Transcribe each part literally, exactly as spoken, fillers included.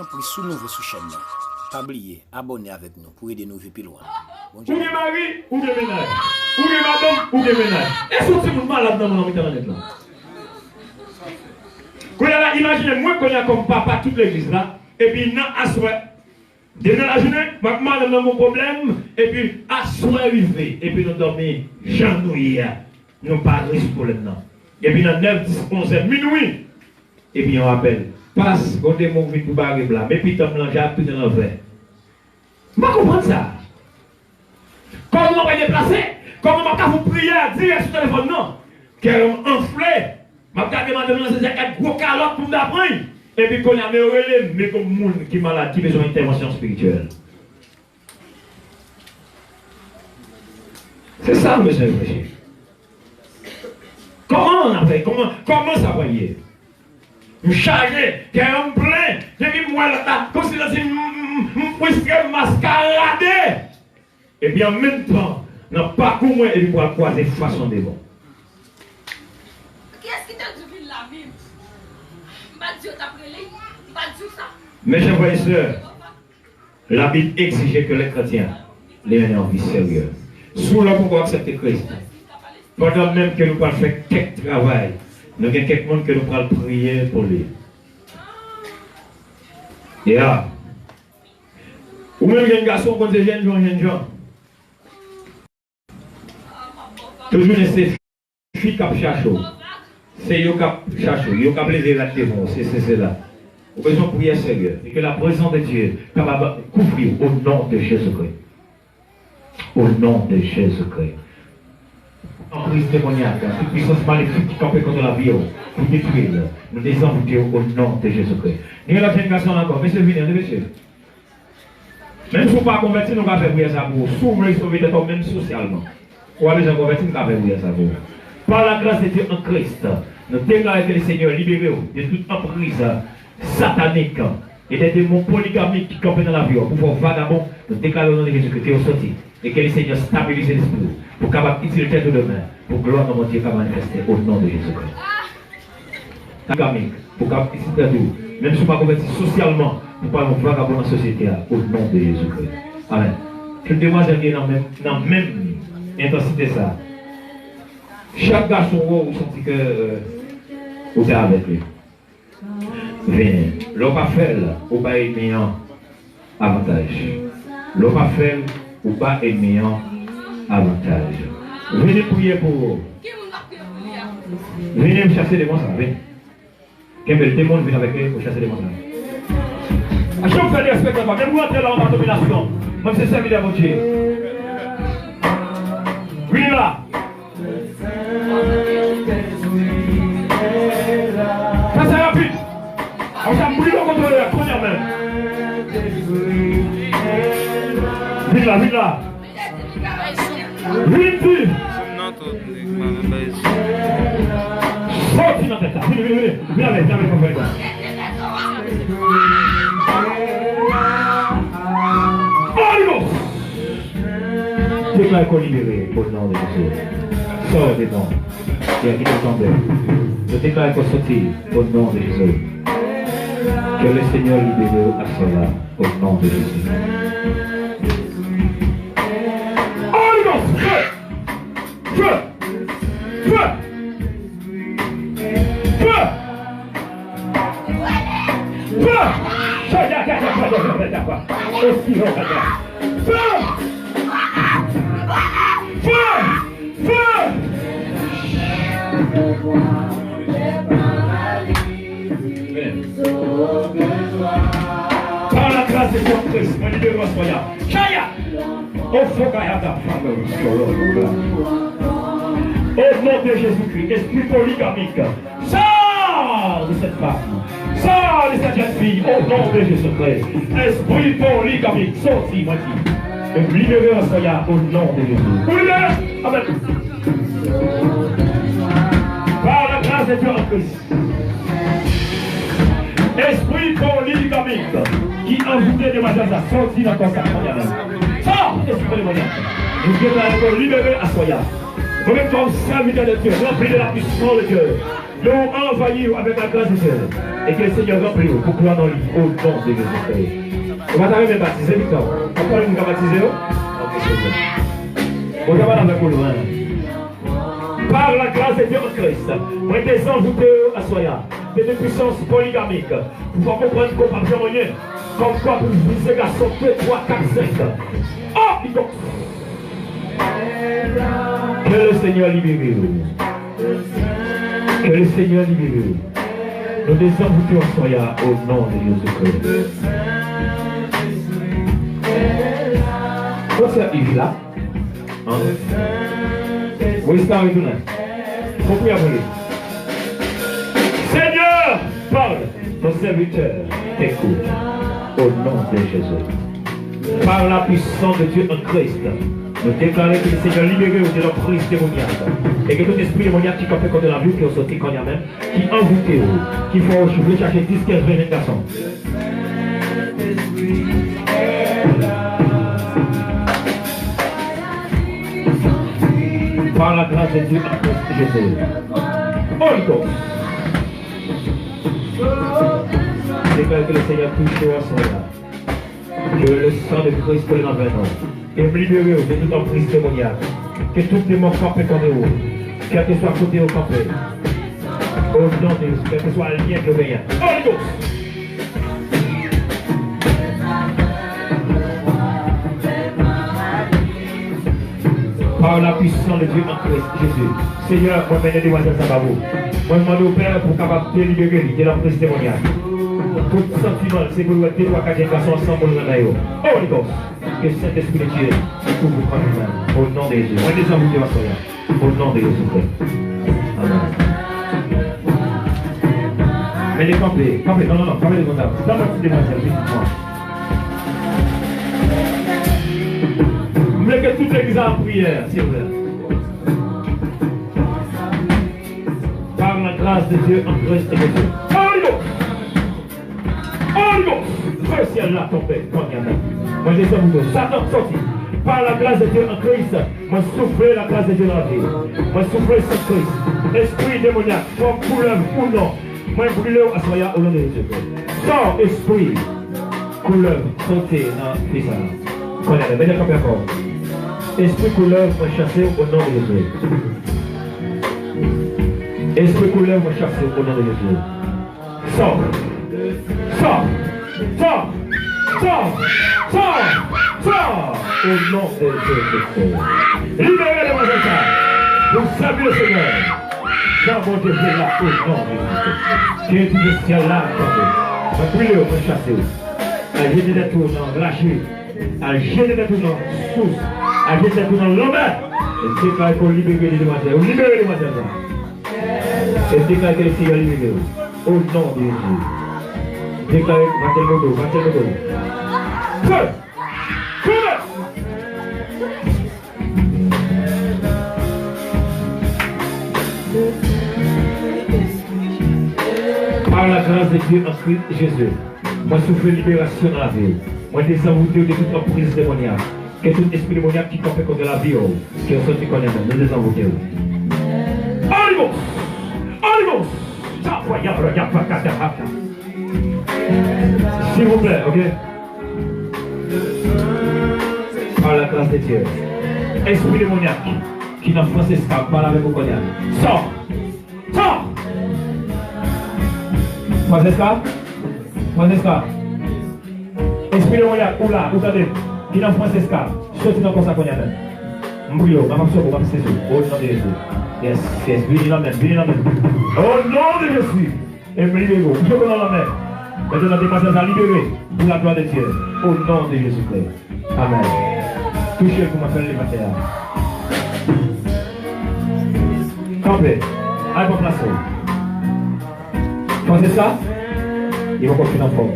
Tanpri, si w nouvo sou chèn nan, pa bliye abòne avèk nou pou ede nou rive pi lwen. Bondye. Ou gen mari, ou gen mennaj. Ou gen madanm, ou gen mennaj. E si yon timoun malad nan men w nan mitan lannwit lan? Kounye a la, imajine mwen kounye a kòm papa tout legliz la, epi nan aswè, demen lajounen, m ak madanm nan gon pwoblèm, epi aswè rive, epi nou dòmi jan nou ye a, nou pa rezoud pwoblèm nan. Epi nan nèf, dis, onzè, minwi, epi yon apèl. Pas, gon demon vin pou bare m la, men pitit mwen lan ja ap tounen lanvè. M pa konprann sa. Kòman mwen deplase? Kòman m ap ka fout priyè dirèk sou telefòn nan? Kè m anfle. M ap gade madanm nan se kat gwo kalòt pou m ta pran. Epi kounye a, men yo rele m, men kòm moun ki malad, ki bezwen entèvansyon espirityèl. Se sa nou bezwen reflechi. Kòman n ap fè? Kòman, kòman sa pral ye? M chaje, kè m plen, depi m wè lòt la, kòmsi l di m, m, m, m friske, m maskarade. Epi an menm tan, nan pakou mwen, epi m pral kwaze fas yon demon. Kiyès ki te di w vin la menm? M pa t di yo t ap rele, m pa t di w sa. Mes chers frères et sœurs, Labib egzije ke lè kretyen li mennen yon vi serye. Si w la poko aksepte Kris, pandan menm ke nou pral fè kèk travay, nou gen kèk moun ke nou pral priye pou li. Ya. Ou menm jèn gason, ou konn se jèn jan, jèn jan. Tout jounen se fi k ap chache w. Se yo k ap chache w. Yo k ap leve rad devan w. Se, se, se la. Ou bezwen priyè serye. E ke la prezans de Dye kapab kouvri w o non de Jezikri. O non de Jezikri. Anpriz demonyak, tout pwisans malefik ki kanpe kont lavi w pou detwi l, nou dezanvoute w o non de Jezikri. Gen lòt jèn gason la ankò. Mesye, vini, mesye. Menm si w pa konvèti, nou ka fè priyè sa pou ou. Si w vle sove tèt ou, menm sosyalman, ou pa bezwen konvèti, nou ka fè priyè sa pou ou. Par la grâce de Dieu en Christ, nou deklare ke le Seigneur libere w de tout anpriz satanik e de demon poligamik ki kanpe nan lavi w pou fè w vagabon. Nou deklare o non de Jezikri ke w soti e ke le Seigneur stabilize lespri w pou w kapab itil tèt ou demen pou glwa non Bondye ka manifeste o non de Jezikri. Poligamik, pou kap isit la tou. Menm si w pa konvèti sosyalman, pou pa yon vagabon nan sosyete a, o non de Jezikri. Amèn. Tout demwazèl ki nan menm, nan menm entansite sa. Chak gason ou wè, ou santi ke, euh, ou te avèk li. Vini. Lè w pa fè l, ou bay ènmi an avantaj. Lè w pa fè l, ou ba ènmi an avantaj. Vini priye pou ou. Vini, m chase demon sa, vini. Kenbe l, demon, vini avèk li, m chase demon sa. A, janm fè derespektan pa. Menm ou rantre la, anba dominasyon. Mwen se sèvitè Bondye. Vini la. Fè sa rapid. Apre sa, m brile w kontwole a kounye a menm. Vin la, vin la. Vin di. Soti nan tèt la. Vini, vini, vini. Vin avè, vin avè, vin avè. Holy Ghost! Deklare kò libere o non de Jezi. Sò demon ki kite w tonbe. Nou deklare kò soti o non de Jezi. Ke le Senyè libere w aswè la o non de Jezi. Holy Ghost, feu! Feu! Feu! Feu! Feu! Feu! Feu! Feu! Amen. Par la grâce de Jésus-Christ, mwen libere w aswè a. Chaya! Ofokayata Fabrisoro. Au nom de Jésus-Christ, esprit polygamik, sors de cette femme, sors de cette jeune fille, au nom de Jésus-Christ. Esprit polygamik, soti, mwen di. E libere aswè a, au nom de Jésus. Ou libere! Amen. Par la grâce de Dieu en Christ. Espri poligamik ki anvoute demwazèl sa, soti nan kò sa. Sò, espri poligamik. Nou deklare ke w libere aswè a. Mwen menm kòm sèvitè de Dye, ranpli de la puissance de Dieu. Nou anvayi w avèk lagras de Dye. E ke Senyè ranpli w pou glwa non li, o non de Jezi Kris. Ou pa ta renmen batize, Victor? Ou pa renmen batize, yo? Ok, se bon. Bon, ta pale avèk ou, lwen. Par la grâce de Dieu en Christ, mwen dezanvoute w aswè a de tout puissance polygamik. Pou fè w konprann ke w p ap janm anyen. Kòm kwa pou vize gason de, twa, kat, senk. Oh, li bon. Ke le Senyè libere w. Ke le Senyè libere w. Nou dezanvoute w aswè a, o non de Jezi Kris. Bon, sè Yves la. Hein? Wi, sa retounen. Fon priyè pou li. Seigneur, parle, ton serviteur t'écoute. Au nom de Jésus. Par la puissance de Dieu en Christ, nou deklare ke Senyè libere w de lanpriz demonyak. E ke tout espri demonyak ki kanpe kont lavi w, ke w soti kounye a menm, ki anvoute w, ki fè w vle chache dis, kenz, ven jèn gason. Par la grâce de Dieu en Christ Jésus. Holy Ghost. Deklare ke le Senyè touche w aswè a. Ke le san de Kris koule nan venn ou. E m libere w de tout anpriz demonyak. Ke tout demon kanpe kont ou, kèlkeswa kote yo kanpe. O non de Jezi, kèlkeswa lyen ke yo genyen. Holy Ghost! Par la puissance de Dieu en Christ Jésus. Senyè, mwen mennen demwazèl sa ba ou. Mwen mande w, Pè, pou w kapab delibere li de lanpriz demonyak. Tout santiman l, se pou l wè de, twa, kat jèn gason ansanm pou l renmen yo. Holy Ghost, ke Sentespri de Dye kouvri fanmi mwen. O non de Jezi. Mwen dezanvoute w aswè a. O non de Jezi Kris. Amèn. Mete kanpe, kanpe, non, non, non, kanpe devan tab. Tann yon ti demwazèl, pitit mwen. M vle ke tout legliz la an priyè, silvouplè. Par la grâce de Dieu en Christ Jésus. Holy Ghost! Holy Ghost! Fè syèl la tonbe kounye a menm. Mwen dezanvoute w. Satan, sòti. Par la grâce de Dieu en Christ, mwen soufle la grâce de Dieu nan lavi w. Mwen soufle san Kris. Espri demonyak, fòm koulèv ou non, mwen brile w aswè a o non de Jezi Kris. Sò espri koulèv, sote nan fi sa a. Kounye a menm, mete kanpe ankò. Espri koulèv, mwen chase w o non de Jezi. Espri koulèv, mwen chase w o non de Jezi. Sò! Sò! Sò! Sò! Sò! Sò! O non de Jezi Kris. Libere demwazèl sa a. Pou sèvi le Senyè. Jan Bondye vle la, o non de Jezi Kris. Ke di de syèl la tonbe. Mwen brile w, mwen chase w. Al jete tèt ou nan lache. Al jete tèt ou nan sous. Al jete tèt ou nan lanmè. E deklare ke w libere de demwazèl. Ou libere demwazèl la. E deklare ke le Senyè libere w. O non de Jezi. Deklare, va tèl moto, va tèl moto. Feu! Feu! Par la grâce de Dieu en Christ Jésus, mwen soufle liberasyon nan lavi w. Mwen dezanvoute w de tout anpriz demonyak. Ke tout espri demonyak ki kanpe kont lavi w, ke yo sòti kounye a menm. Nou dezanvoute w. Holy Ghost! Holy Ghost! Sa fwa ya, ya, ya, ya, ya, ya. Silvouplè, ok? Par la grâce de Dieu. Espri demonyak ki nan Francesca, pale avèk ou kounye a. Sò! Sò! Francesca? Francesca? Espri demonyak, ou la, ou tande? Ki nan Francesca? Soti nan kò sa kounye a menm. M priye w, m ap absòbe w, m ap sezi w. O non de Jezi. Yes, yes, vini nan men m, vini nan men m. O non de Jezi. E m libere w. Ou soti nan lanmè. Mentnan, demwazèl sa libere pou la glwa de Dye. O non de Jezi Kris. Amèn. Touche l pou mwen, fè l leve atè a. Kanpe. Al pran plas ou. Francesca, li poko fin anfòm.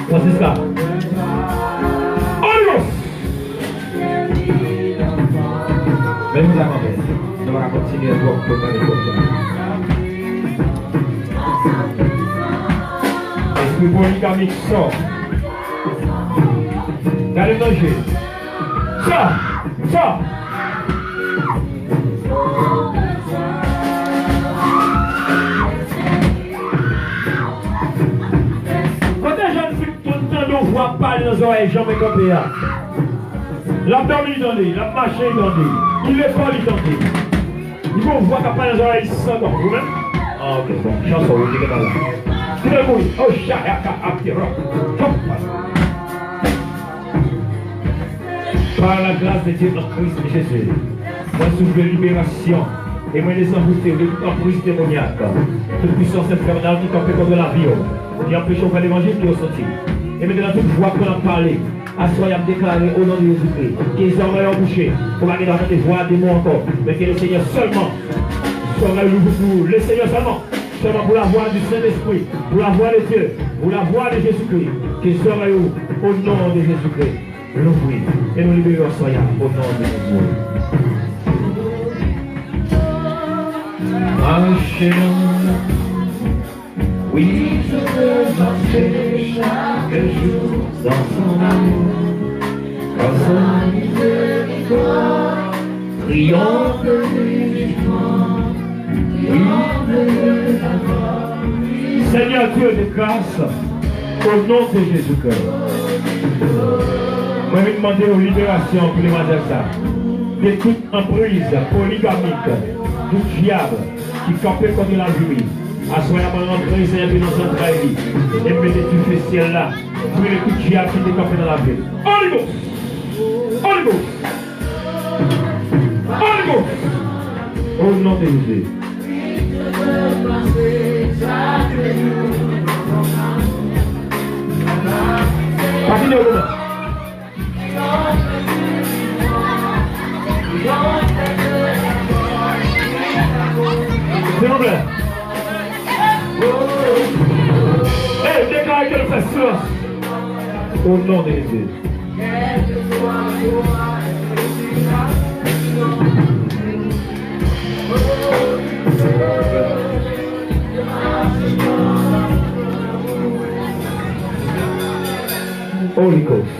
Francesca. Holy Ghost! Men nou ta kanpe. Nou pa ka kontinye twòp, twòp gade twòp. Espri poligamik sò. Gade nan je. Sa! Sa! Kote jèn fi k konn tande yon vwa ap pale nan zòrèy janm kanpe a? L ap dòmi, li tande. L ap mache, li tande. Li lekòl, li tande. Li gon vwa k ap pale nan zòrèy san kòb. Ou menm? Ah, ok, bon. Chanson, wi, li gentan la. Koute l, wi. Oh, cha, ya, ka, ap, te, ròk. Chòp. Par la grâce de Dieu en Christ Jésus, mwen soufle liberasyon e mwen dezanvoute de tout anpriz demonyak, tout pwisans enfènal ki kanpe kont lavi w, ki anpeche w fè levanjil ki w santi. E mentnan tout vwa k konn ap pale, aswè a m deklare o non de Jezikri, ke zòrèy w bouche, pou w pa gen dwa tande vwa demon ankò, men ke Lesenyè sèlman, zòrèy w louvri pou Lesenyè sèlman. Sèlman pour la voix du Saint-Esprit, pour la voix de Dieu, pour la voix de Jésus-Christ, ke zòrèy ou, o non de Jezikri, louvri e nou libere w aswè a, o non de Jezi. Mache nan, wi, je veux marcher chaque jour dans son amour, dans sa miséricorde. Triomphe uniquement, triomphe uniquement. Seigneur Dieu de grâce, au nom de Jésus-Christ, mwen vin mande yon liberasyon pou demwazèl sa, de tout anpriz poligamik, tout dyab ki kanpe kont lavi li. Aswè a mwen rantre Senyè Dieu nan zantray li, e m mete dife syèl la, brile tout dyab ki te kanpe nan lavi l. Holy Ghost! Holy Ghost! Holy Ghost! O non de Jezi. Pa kite yo kontan. Silvouplè. Hey, deklare ke nou fè silans. O non de Jezi. Holy Ghost.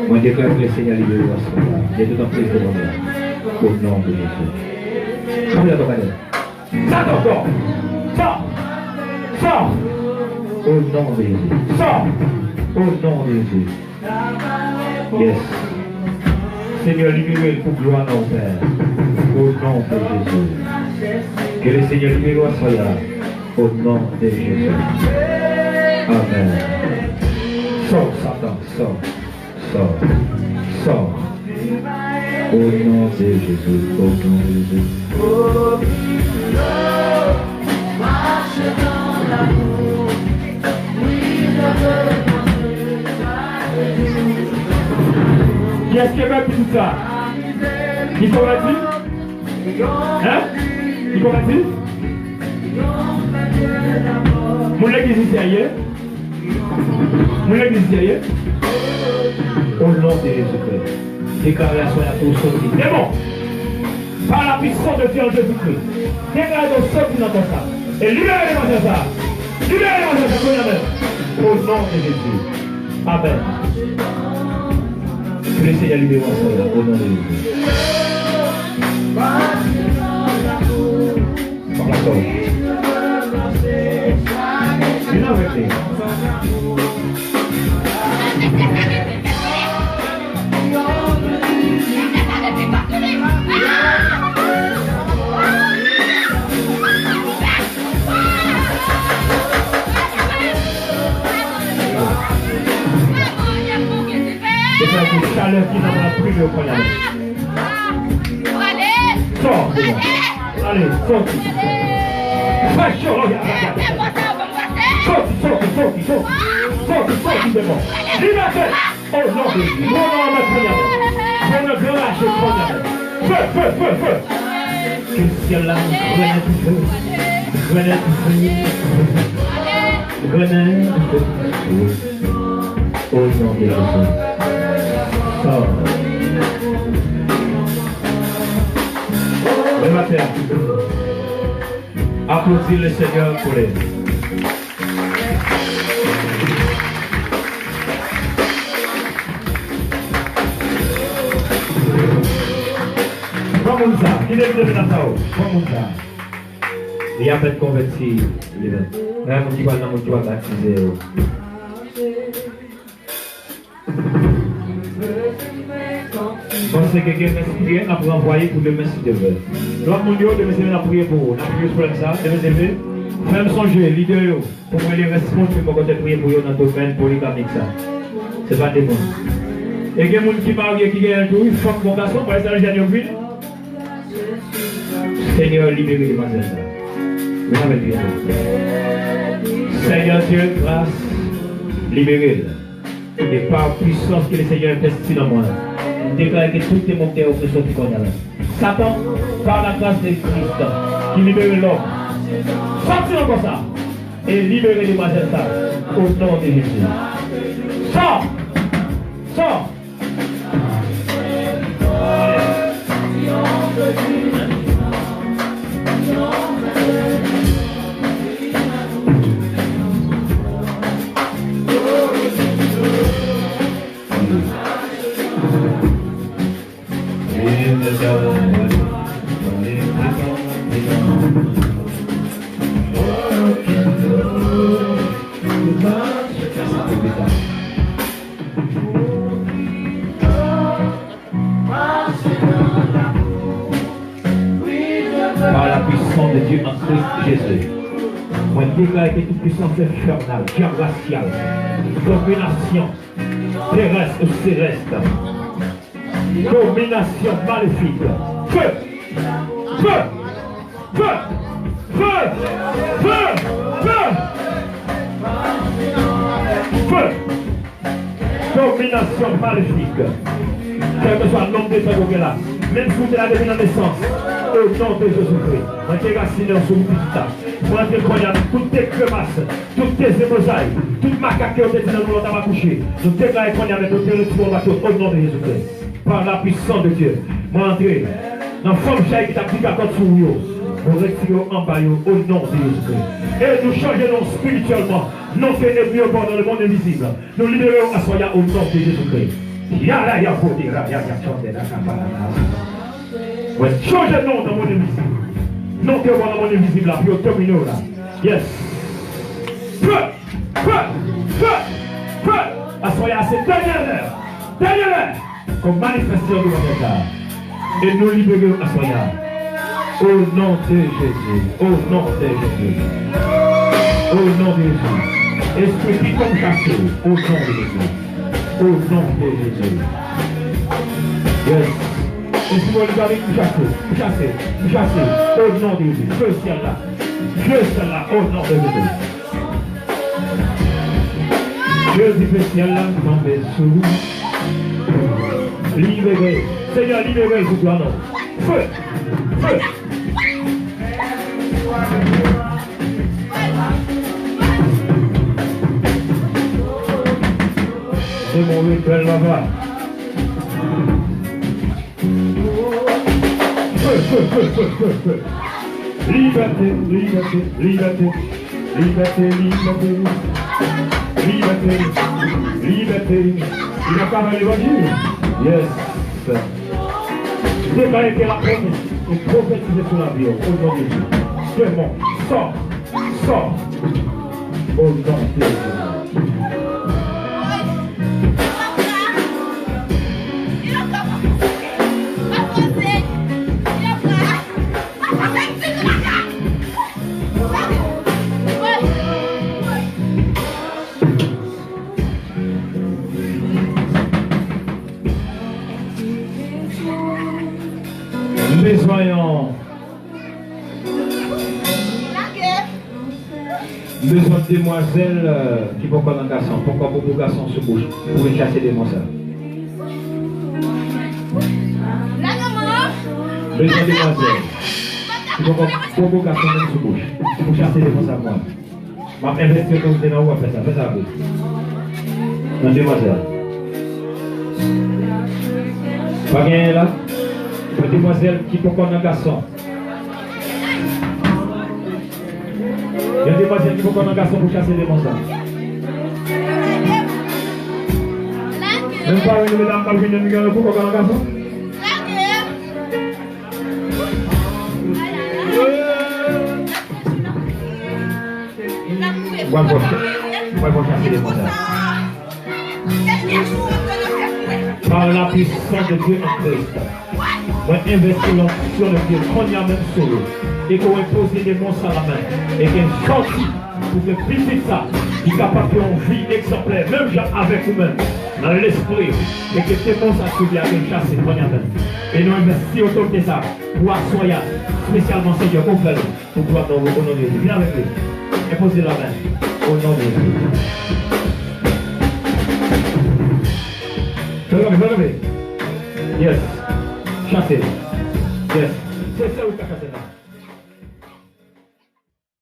Mwen deklare ke Senyè libere w aswè a. Depi nan prison nan, o non de Jezi. Kanpe la, kanpe la. Satan, sò! Sò! Sò! O non de Jezi. Sò! O non de Jezi. Yes. Senyè, libere l pou glwa nan w, Pè. O non de Jezi. Ke Lesenyè libere w aswè a. O non de Jezi. Amèn. Sò, Satan, sò. Sò. Sò. O non de Jezi. O non de Jezi. Kiyès ki mèt pitit sa? Ki konvèti? Hein? Ki konvèti? Moun legliz isi a ye? Moun legliz isi a ye? O non de Jezikri. Deklare aswè a ke w soti. Demon! Par la puissance de Dieu en Jésus-Christ. Deklare ke w soti nan kò sa. E libere demwazèl sa. Libere demwazèl sa kounye a menm. O non de Jezi. Amèn. Ke Lesenyè libere w aswè a, o non de Jezi. Papa Sòl. Vin avèk li. Se sa ki chalè ki nan la priye kounye a. Sò, demon. Ale, sòti. Fè cho, lòyal. Sòti, sòti, sòti, sòti. Sòti, sòti, demon. Libète. O non de Jezi. Pran nan men kounye a. Pran nan gran rache kounye a. Fè, fè, fè, fè. Ke syèl la grennen dife. Grennen dife. Grennen dife. O non de Jezi. Sò. Leve atè a. Aplodi Lesenyè pou li. Moun sa, kite m demen nan sa yo. Pran moun sa. Li apèn konvèti, li menm. Nan moun ki pral nan moun ki pral batize yo. Panse ke gen mès priyè, n ap ranvwaye pou demen, si Dye vle. Lòt moun yo, demen se n ap priye pou ou. N ap priye sou pwoblèm sa, demen se vle. Fè m sonje lidè yo. Pou mwen, li responsab pou mwen konte priye pou yo nan domèn poligamik sa. Se pa de moun. E gen moun ki marye, ki genyen tou, wi, fanm bon gason, mwen sa jèn yo vin. Senyè, libere demwazèl sa. Mwen avèk Byen. Senyè Dye, gras, libere l. E pa pwisans ke Lesenyè envesti nan mwen, m deklare ke tout demon k dèyè opresyon ki kònè la. Satan, par la grâce de Christ, ki libere lòm, sòti nan kò sa e libere demwazèl sa, o non de Jezi. Sò! Sò! Par la puissance de Dieu en Christ Jésus, mwen deklare ke tout pwisans enfènal, dyab rasyal, dominasyon terès ou selès, dominasyon malefik, fe! Fe! Fe! Fe! Fe! Fe! Fe! Dominasyon malefik. Kèlkeswa nonb de tan ou gen la, menm si w te la depi nan nesans, o non de Jezikri, mwen derasinen w sou pitit la. Mwen antre kounye a tout te kremas, tout te zeblozay, tout makak ke yo te di nan nou lè w t ap akouche. Nou deklare kounye a menm, nou te retire w anba tout, o non de Jezikri. Par la puissance de Dieu. Mwen antre nan fanm chay ki t ap di kakòt sou ou yo. Nou retire yo anba yo, o non de Jezikri. E nou chanje non espirityèlman. Non ke enmi yo ba w nan lemonn envizib, nou libere yo aswè a, o non de Jezikri. Yara ya kote ra ya ya chonde da kapa la. Mwen chanje non nan monn envizib. Non ke yo ba w nan monn envizib la pou yo domine w la. Yes. Feu! Feu! Feu! Feu! Aswè a se dènye lè. Dènye lè. Kòm manifestasyon de sa. E nou libere yo aswè a. O non de Jezi. O non de Jezi. O non de Jezi. Espri piton chase. O non de Jezi. O non de Jezi. Yes. Espri poligamik m chase. M chase. M chase. O non de Jezi. Feu syèl la. Feu syèl la. O non de Jezi. Jezi fè syèl la tonbe sou li. Libere. Senyè, libere pou glwa nan. Feu! Feu! Demon rebèl laba. Feu, feu, feu, feu, feu, feu. Libète, libète, libète. Libète, libète. Libète, libète. Li nan travay levanjil. Yes. Deklare ke la pwomès e pwofetize sou lavi w, o non de Jezi. Demon, sò, sò. O non de Jezi. M bezwen yon M bezwen demwazèl, euh, ki poko nan gason, poko bobo gason sou bouch, pou vin chase demon sa. M bezwen demwazèl ki poko bobo gason menm sou bouch, pou chase demon sa pou mwen. M ap envesti otorite nan ou, w ap fè sa. Fè sa vre. Yon demwazèl. Pa genyen la? Yon demwazèl ki poko nan gason. Yon demwazèl ki poko nan gason pou chase demon sa. Menm pa wè nou medam k ap jwenn yon nimewo pou poko nan gason? Ou pral fè, ou pral fè chase demon sa. Par la puissance de Dieu en Christ, mwen envèsti l'onction de Dieu kounye a menm sou ou, e ke w enpoze demon sa lamen, e ke l sòti, pou ke pitit sa li kapab gen yon vi egzanplè, menm jan avèk ou menm, nan lespri, e ke demon sa sou li a gen chase kounye a menm. E nou envèsti otorite sa pou aswè a, espesyalman, Senyè, pou fè l pou glwa nan ou, o non de Jezi. Vin avèk li. Enpoze lamen, o non de Jezi. Fè kanpe, fè kanpe. Yes. Chase. Yes. Se sèl ou ka chase la.